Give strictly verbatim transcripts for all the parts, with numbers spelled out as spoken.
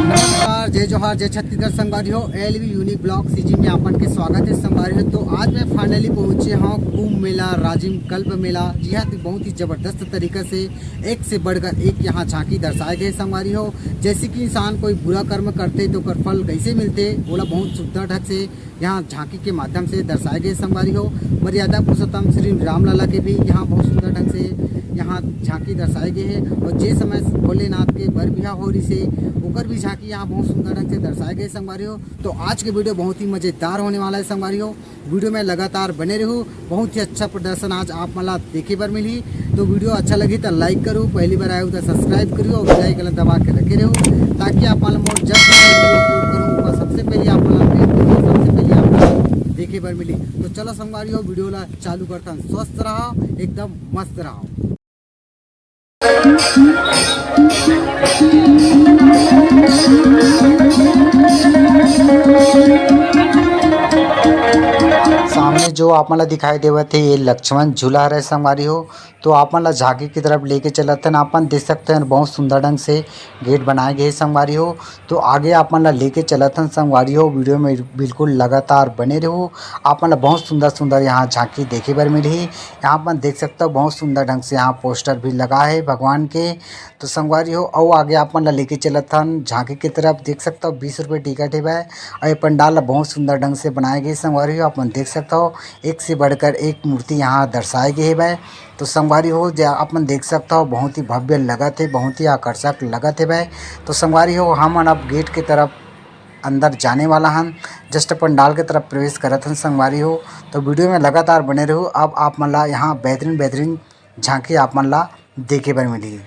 नमस्कार, जय जोहार, जय छत्तीसगढ़ संगवारी हो। L V unique blog C G में आपन के स्वागत है संगवारी हो। तो आज मैं finally पहुंचे हूँ कुंभ मेला, राजिम कल्प मेला। जी हाँ, तो बहुत ही जबरदस्त तरीका से एक से बढ़कर एक यहाँ झांकी दर्शाए गए संगवारी हो। जैसे कि इंसान कोई बुरा कर्म करते तो ओकर फल कैसे मिलते, ओला बहुत सुंदर ढंग से यहाँ झांकी के माध्यम से दर्शाए गए संगवारी हो। मर्यादा पुरुषोत्तम श्री रामलला के भी यहाँ बहुत सुंदर ढंग से यहाँ झांकी दर्शाए गए हैं। और जे समय भोलेनाथ के बर बिहा हो रही से, ओकर भी झांकी यहाँ बहुत सुंदर ढंग से दर्शाए गए संगवारी हो। तो आज के वीडियो बहुत ही मजेदार होने वाला है संगवारी हो। वीडियो में लगातार बने रहू, बहुत ही अच्छा प्रदर्शन आज आप मन ला देखे बर मिलही। तो वीडियो अच्छा लगही तो लाइक करू, पहली बार आए हो तो सब्सक्राइब करू और बेल आइकन ला दबा के रखे रहू, ताकि आप मन ला मोर जब भी वीडियो अपलोड करूँ, ओकर सबसे पहले आप मन ला अपडेट मिलही, सबसे पहले आप मन ला देखे बर मिलही। तो चलो संगवारी हो, वीडियो ला चालू करथन। स्वस्थ रहो, एकदम मस्त रहो। सामने जो आप मन ला दिखाई देवत हे, ये लक्ष्मण झूला हरे संगवारी हो। तो आप मन ला झांकी की तरफ लेके चलत हन। आप मन देख सकते हैं, बहुत सुंदर ढंग से गेट बनाए गए हे संगवारी हो। तो आगे आप मन ला लेके चलत हन संगवारी हो। वीडियो में बिल्कुल लगातार बने रहू, आप मन ला बहुत सुंदर सुंदर यहाँ झांकी देखे बर मिलही। यहाँ आप मन देख सकते हो, बहुत सुंदर ढंग से यहाँ पोस्टर भी लगा है भगवान के। तो संगवारी हो, अउ आगे आप मन ला लेके चलत हन झांकी की तरफ। देख सकते हो, बीस रुपये टिकट हे भाई। और ये पंडाल ला बहुत सुंदर ढंग से बनाए गए संगवारी हो। आप मन देख सकते हो, एक से बढ़कर एक मूर्ति यहाँ दर्शाए गए हे भाई। तो संगवारी हो, जे आप मन देख सकते हो, बहुत ही भव्य लगत हे, बहुत ही आकर्षक लगत हे भाई। तो संगवारी हो, हमन अब गेट के तरफ अंदर जाने वाला हन, जस्ट पंडाल के तरफ प्रवेश करत हन संगवारी हो। तो वीडियो में लगातार बने रहू। अब आप मन ला यहाँ बेहतरीन बेहतरीन झांकी आप मन ला देखे बर मिलही।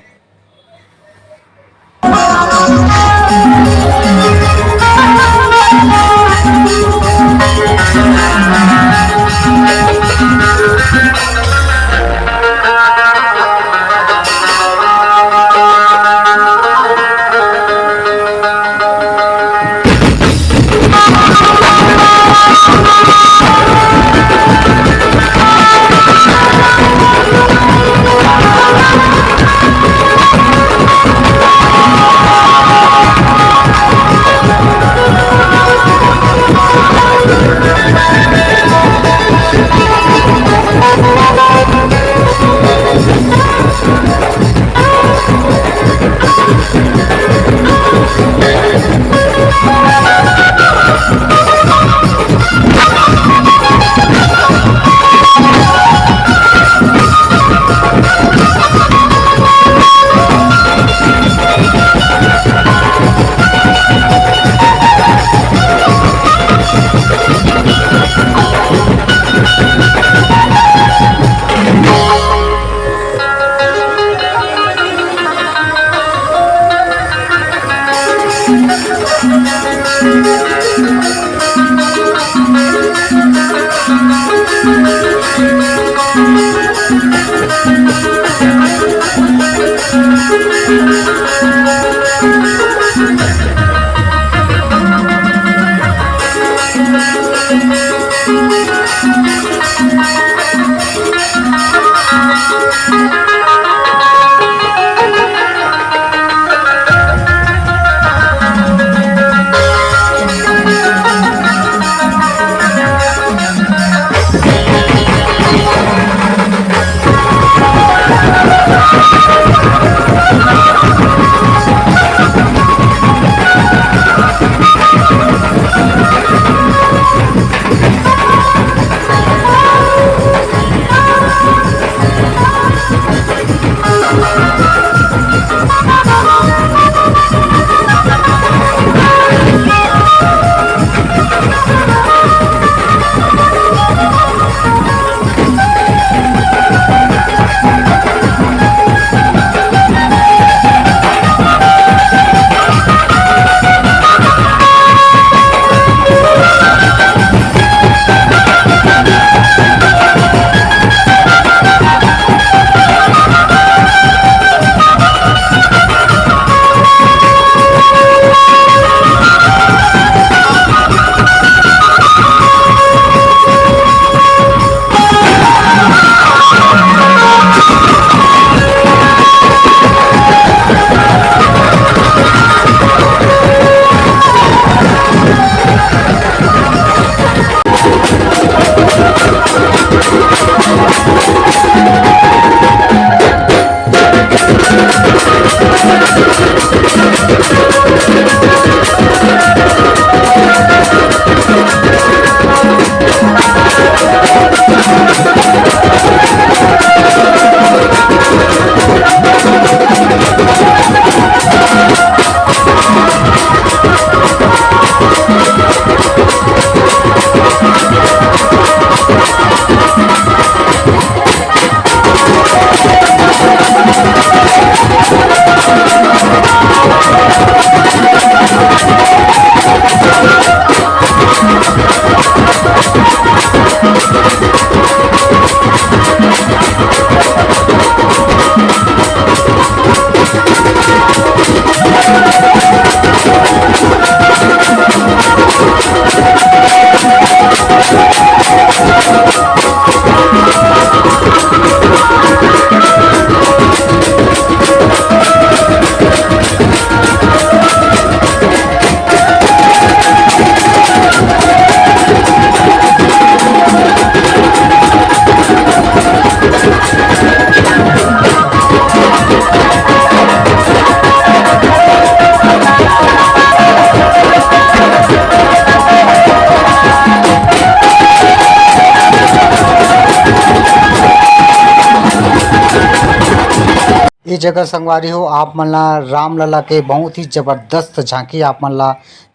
ये जगह संगवारी हो, आप मन ला रामलला के बहुत ही जबरदस्त झांकी आप मन ला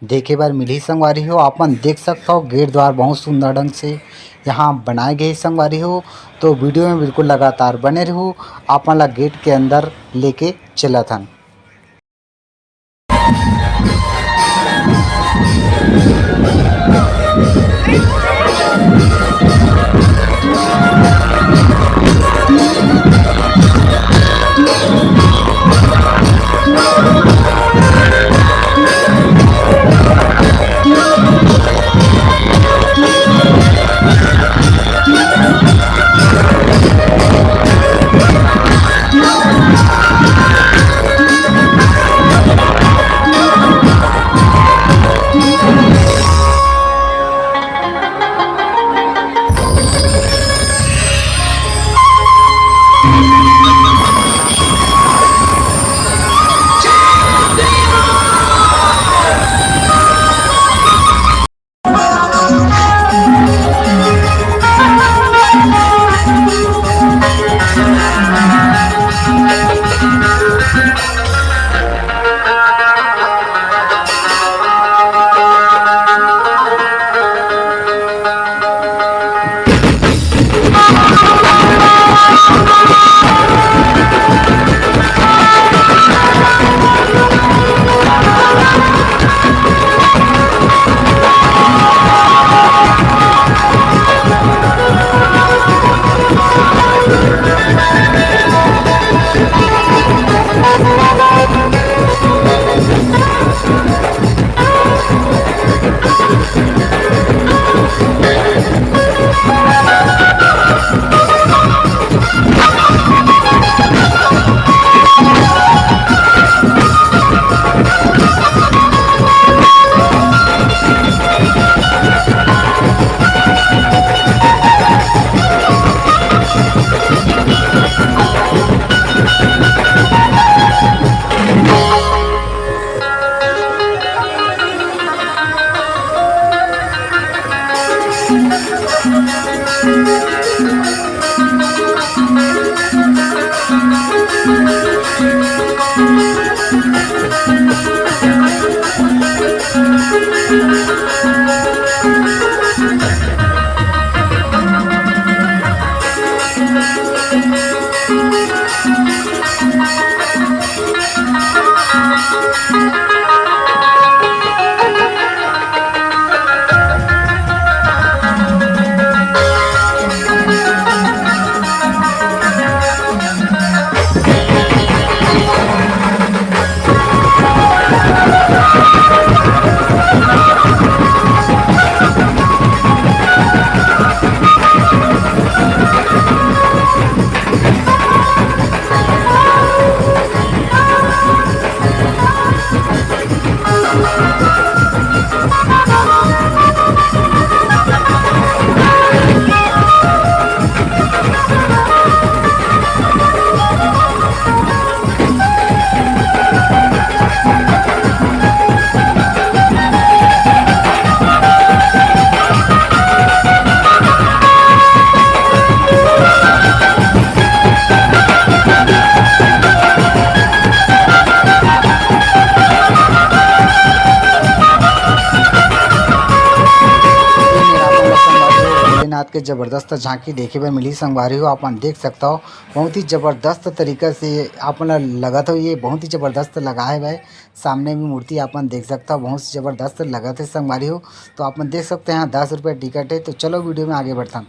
देखे बर मिलही। संगवारी हो, आप मन देख सकत हो, गेट द्वार बहुत सुंदर ढंग से यहाँ बनाए गए हे। संगवारी हो, तो वीडियो में बिल्कुल लगातार बने रहू, आप मन ला गेट के अंदर लेके चलत हन। भोलेनाथ के जबरदस्त झांकी देखे बर मिलही संगवारी हो। आप मन देख सकत हो, बहुत ही जबरदस्त तरीका से आप मन ल लगत हो, ये बहुत ही जबरदस्त लगाए हुआ है। सामने में मूर्ति आप मन देख सकत हो, बहुत ही जबरदस्त लगत है संगवारी हो। तो आप मन देख सकत हो, यहाँ दस रुपये टिकट है। तो चलो वीडियो में आगे बढ़थन।